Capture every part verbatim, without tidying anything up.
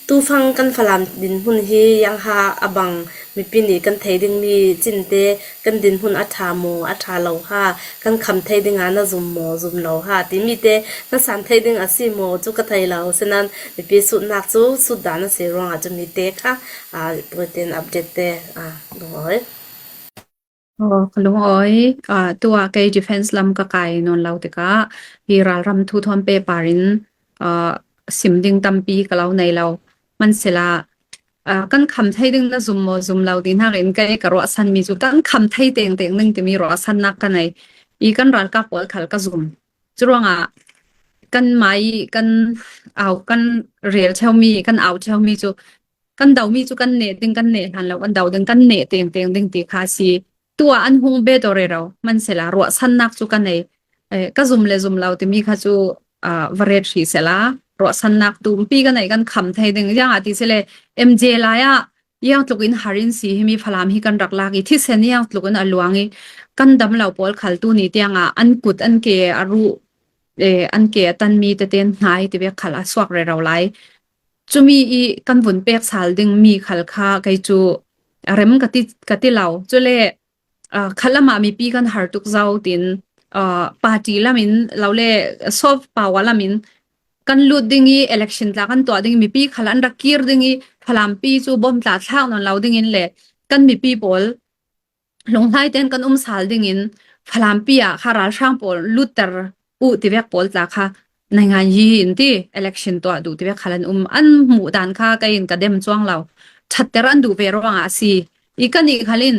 Tufang kan Falam dinhmun hi iang ha a bang, mipi nih kan thei ding mi cinte kan dinhmun a ṭha maw, a ṭha lo ha, kan kham thei dinga na zum maw, zum lo ha, timi te na san thei ding a si maw, cu ka thei lo. Sinan mipi sutnak cu sut dah na si ruangah cu mite kha, aa, tuate in update te, aa, lungawi. Aw, ka lungawi, aa, tuah kei defense lam ka kai nawn lo tikah hi ralram thu thawn pehpar in, aa, sim ding tampi ka lo nei lo. Mansila, aa, kan kham thei ding na zum maw, zum lo ti hnakin kei ka ruahsan mi cu kan kham thei tengteng ding timi ruahsannak ka nei. I kan ralkap pawl khal ka zum. Curuangah kan mai, kan au, kan rel ṭheu mi, kan au ṭheu mi cu kan do mi cu kan neh ding, kan neh hlan lo, kan do ding, kan neh tengteng ding ti kha a si. Tuah an hung bet aw rero, mansila ruahsannak cu ka nei. Eh, ka zum le zum lo timi kha cu, ah, va ret hrih sela, ruahsannak tumpi ka nei, kan kham thei ding. Ziangah ti sile, M J lai ah iang tluk in har in si himi Falam hi kan rak lak i, thisen iang tluk in a luang i, kan dam lo pawl khal tu ni tiangah an kut, an ke a ruh, eh, an ke a tanmi tete hnai ti vek khal a suak rero lai. Cumi i kan vun pek sal ding mi khal kha kei cu a rem ka ti, ka ti lo. Cule, aa, khalam ah mipi kan har tuk zo tin, aa, party lam in lo le soft power lam in kan lut ding i, election tla kan tuah ding i, mipi khal an rak kir ding i, Falampi cu bom tla thlak nawn lo ding in le kan mipi pawl lunglai tein kan um sal ding in Falampi ah kha ralhrang pawl lutter uh ti vek pawl tla kha naingan yi in ti, election tuah duh ti vek khal an um, an hmuh dan kha kei in ka dem cuang lo. Ṭhatter an duh ve ruangah a si. I kan ih khal in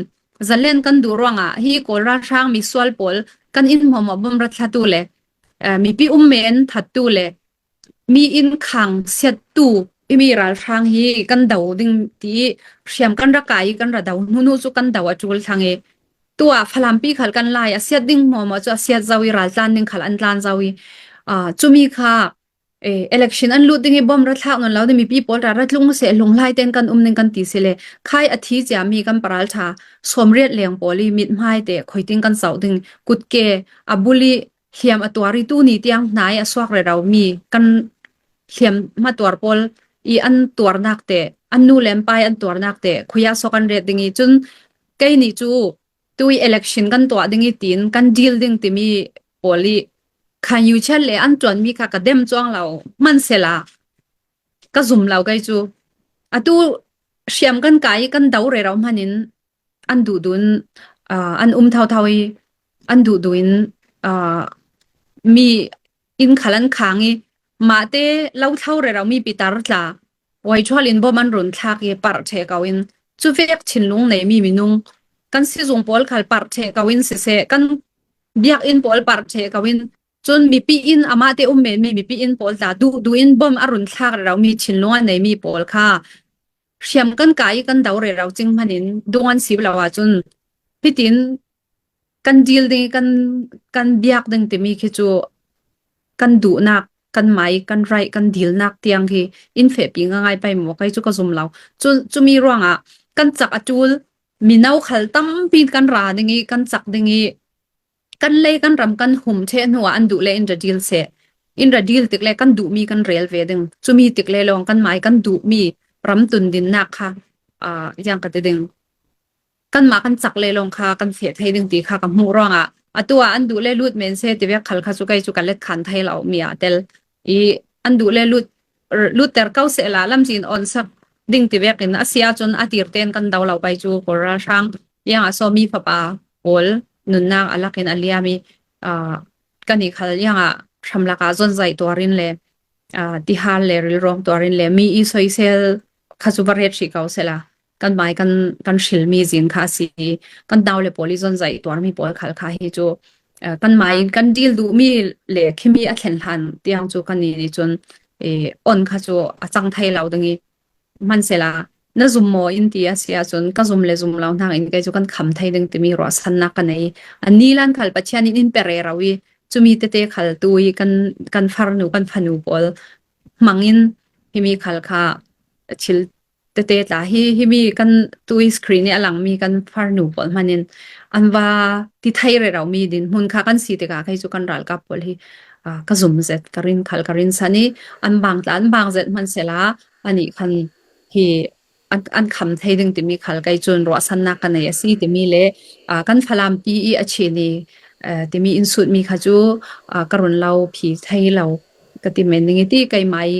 zalen kan duh ruangah hi Kawl ralhrang misual pawl kan inn hmuahhmuah bom ra thlatu le, eh, mipi um men thattu le mi inn khang siattu, i mi ralhrang hi kan do ding ti hriam kan ra kai i, kan ra do hnu hnu cu kan do a ṭul thlang i, tuah Falampi khal kan lai a siat ding hmuahhmuah cu a siat zo i, raltlan ding khal an tlan zo i, aa, cumi kha, eh, election an lut ding i bom ra thlak nawn lo ding, mipi pawl ra ra tlung seh, lunglai tein kan um ding kan ti sile, khai a thi ciami kan paralṭha sawmriat leng pawl i mithmai te khoiting kan zoh ding, kutke a bul i hliam a tuar i, tu ni tiang hnai a suak rero mi kan hliam hmatuar pawl i an tuarnak te, an nu le an pai an tuarnak te khuiah so kan ret ding i, cun kei nih cu tu i election kan tuah ding i tin kan deal ding timi pawl i khan yu chiat le an ṭuanmi kha ka dem cuang lo. Mansela ka zum lo kei cu. Atu hriam kan kai i kan do rero hmanin an duhduh in, aa, an um thotho i an duhduh in, aa, mi inn khal an khang i, mahte lo thlo rero mi pitar tla, waiṭhual in bom an run thlak i parh ṭheh ko in, cuvek thinlung nei mi minung kan sizung pawl khal parh ṭheh ko in siseh, kan biakinn pawl parh ṭheh ko in, cun mipi inn, amahte um men mi mipi inn pawl tla duhduh in bom a run thlak rero mi thinlung a nei mi pawl kha hriam kan kai i kan do rero cing hmanin dung an sip lo ahcun hitin kan deal ding i kan, kan biak ding timi khi cu kan duhnak, kan mai, kan right, kan dealnak tiang hi in fehpi ngaingai pei maw, kei cu ka zum lo. Cu, cumi ruangah kan cak a ṭul, mino khal tampi kan ra ding i, kan cak ding i, kan lei kan ram kan hum ṭheh hnuah an duh le in ra deal seh. In ra deal tik le kan duhmi kan rel ve ding. Cumi tik le lawng kan mai kan duhmi ram tun dinnak kha, aa, ziang ka ti ding. Kanmah kan cak le lawng kha kan feh thei ding ti kha ka hmuh ruangah, atu ah an duh le lut men seh ti vek khal kha cu kei cu ka let khan thei lo mi ah tel i, an duh le lut, lutter ko sehla lamcin awnsak ding ti vekin a si ahcun a tir tein kan do lo pei cu Kawl ralhrang, iangah Sawmi fapa pawl nunnak a lakin a liam i, aa, kan i khal iangah hramlak ah zonzaih tuar in le, aa, tihal le rilrawng tuar in le mi i soisel kha cu va ret hrih ko sehla, kan mai kan, kan hrilmi zin kha a si. Kan nau le pawl i zonzaih tuarmi pawl khal kha hi cu, aa, kan mai kan deal duhmi le khimi a thlen hlan tiang cu kan i nih cun, ee, on kha cu a cang thei lo ding i, hmansehla na zum maw in ti a si ahcun ka zum le zum lo hnakin kei cu kan kham thei ding timi ruahsannak ka nei. A nilan khal Pathian in in pe rero i, cumi tete khal tu i kan, kan farnu, kan fanu pawl hmangin himi khal kha thil tete tla hi, himi kan tu i screen i a langmi kan farnu pawl hmanin an va ti thei rero mi dinhmun kha kan si tikah kei cu kan ralkap pawl hi, ah, ka zum zet, ka rin khal, ka rin san i, an bang tla, an bang zet hman sela, anih khan hi an, an kham thei ding timi khal kei cun ruahsannak ka nei a si timi le, ah, kan Falampi i a Chin i, eh, timi in sutmi kha cu, ah, ka run lo phi thei lo ka ti men ning i ti keimah i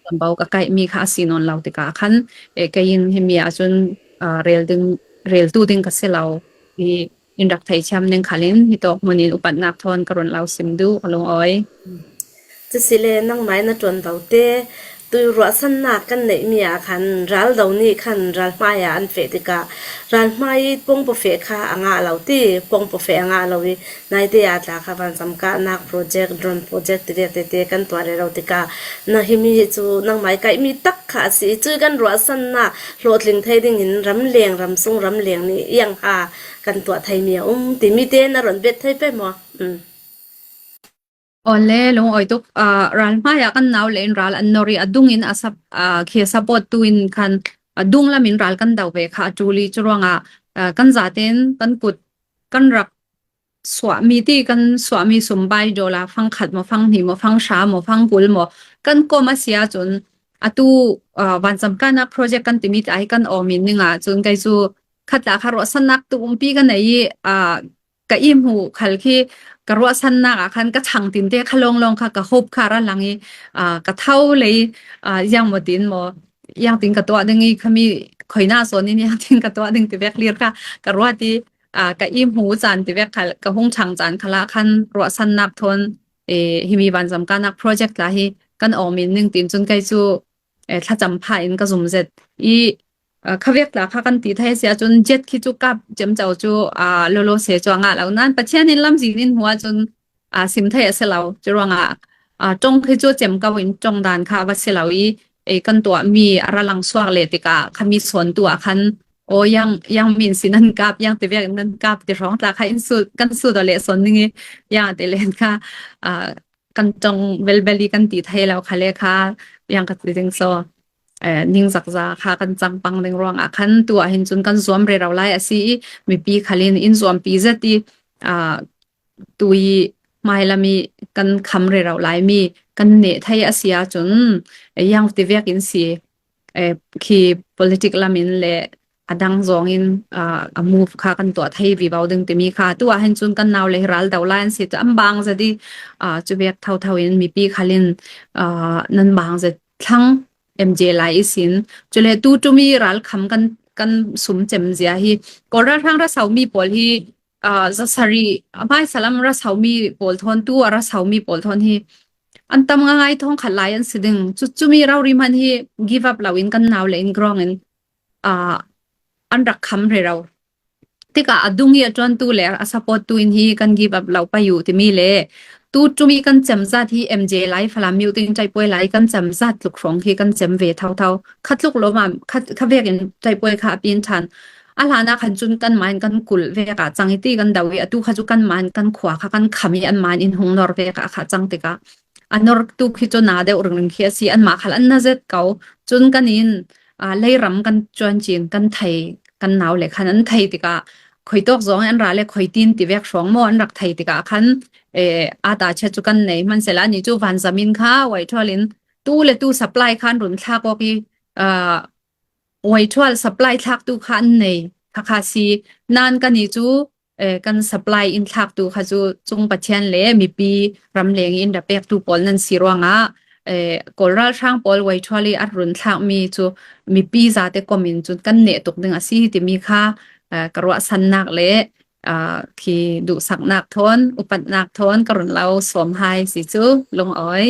kan bo ka kaihmi kha a si nawn lo tikah khan, eh, kei in himi ah cun, ah, rel ding, reltu ding ka si lo i in rak thei thiam ning khalin hitawk hmun in upatnak thawn ka run lo sim duh a lungawi. Cusile nangmah in na ṭuanvo te, tu ruahsannak kan neihmi ah khan raldo nih khan ralhmai ah an feh tikah ralhmai puangpaw feh kha a ngah lo ti, puangpaw feh a ngah lo i naite ah tla kha vanzam kahnak project, drone project ti viak tete kan tuah rero tikah na himi hi cu nangmah i kaihmi tak kha a si i cu kan ruahsannak hlawhtling thei dingin ramleng, ramsung ramleng nih iang ha kan tuah theimi a um timi te na ron bet thei pei maw? Um. Awle, lungawi tuk, ah, ralhmai ah kan nau le in ral an nor i a dungin a sap-, ah, khi a support tu in khan a dunglam in ral kan do ve kha a ṭul i cu ruangah, ah, kan zaten kan kut kan rak suahmi ti kan suahmi sum bai dollar fang khat maw, fang hnih maw, fang hra maw, fang kul maw, kan kom a si ahcun atu, ah, vanzam kahnak project kan timi tla hi kan awmin ning ahcun kei cu khat tla kha ruahsannak tu umpi ka nei i, ah, ka ihmu khal khi ka ruahsannak ah khan ka chang tinte kha lawnglawng kha ka hope kha ra lang i, ah, ka tho lei, ah, ziang maw tin maw, ziang tin ka tuah ding i khami khoina sawn in ziang tin ka tuah ding ti vek lir kha ka ruat i, ah, ka ihmu caan ti vek khal ka hung chang caan khalah khan ruahsannak thawn, eh, himi vanzam kahnak project tla hi kan awmin ning tin cun kei cu, eh, thlacam pha in ka zum zet i, ah, khavek tla kha kan ti thei a si ahcun jet khi cu kap ciamco cu, ah, lolo se cu a ngah lo. Nain Pathian in lamzin in hmu ahcun, ah, sim thei a si lo. Cu ruangah, ah, ṭong khi cu ciamco in ṭong dan kha a va si lo i, eh, kan tuahmi a ra lang suak le tikah khami sawn tu ah khan aw, yang, yang min si nan kap, yang ti vek nan kap ti hrawng tla kha in sut, kan sut aw le sawn ning i, yang ti len kha, ah, kan ṭong velbel i kan ti thei lo kha le kha, yang ka ti ding saw, eh, ningzakza kha kan cang pang ding ruangah khan tu ah hin cun kan zuam rero lai a si i, mipi khalin in zuampi zet i, ah, tu i hmailam i kan kham rero laimi kan neh thei a si ahcun, eh, yang ti vek in si, eh, khi politic lam in le a dang zawng in, ah, a move kha kan tuah thei vivo ding timi kha. Tu ah hin cun kan nau le hi ral do lai an si, an bang zet i, ah, cu vek thotho in mipi khalin, ah, nan bang zet thlang M J lai i sin. Cule tu ṭum i ral kham kan, kan sum cem zia hi Kawl ralhrang ra somi pawl hi, ah, zasari, a hmaisa lam ra somi pawl thawn, tu a ra somi pawl thawn hi an tam ngaingai thawng khat lai an si ding. Cu, cumi rori hman hi give up lo in kan nau le in grawng in, ah, an rak kham rero. Tikah a dung i a ṭuantu le a support tu in hi kan give up lo pei uh timi le tu ṭum i kan cem zat hi M J lai, Falam mi uh tin ṭaihpuai lai kan cem zat tluk hrawng hi kan cem ve thotho. Kha tluk lo mah, kha, kha vek in ṭaihpuai kha a pin ṭhan. A hlan ah khan cun kanmah in kan kulh vek ah cang i ti kan do i, atu kha cu kanmah in kan khua kha kan kham i anmah in in hung nor vek ah kha cang tikah a nor tu khi cu na deuh ringring khi a si, anmah khal an na zet ko. Cun kan in, aa, leiram kan cuan cin kan thei, kan nau le khan an thei tikah khuitawk zawng an ra le khuitin ti vek hrawng maw an rak thei tikah khan, eh, ata chia cu kan nei. Hmansehla nih cu vanzam in kha Waithual in tu le tu supply khan run thlak awk i, aa, Waithual supply thlaktu kha an nei. Kha kha si. Nain kan i cu, eh, kan supply in thlaktu kha cu cung Pathian le mipi ramleng i in ra pektu pawl nan si ruangah, eh, Kawl ralhrang pawl Waithual i an run thlakmi cu mipi zate kom in cun kan neh tuk ding a si timi kha, eh, ka ruahsannak le, ah, khi duhsaknak thawn, upatnak thawn ka run lo sawm hai si cu lungawi.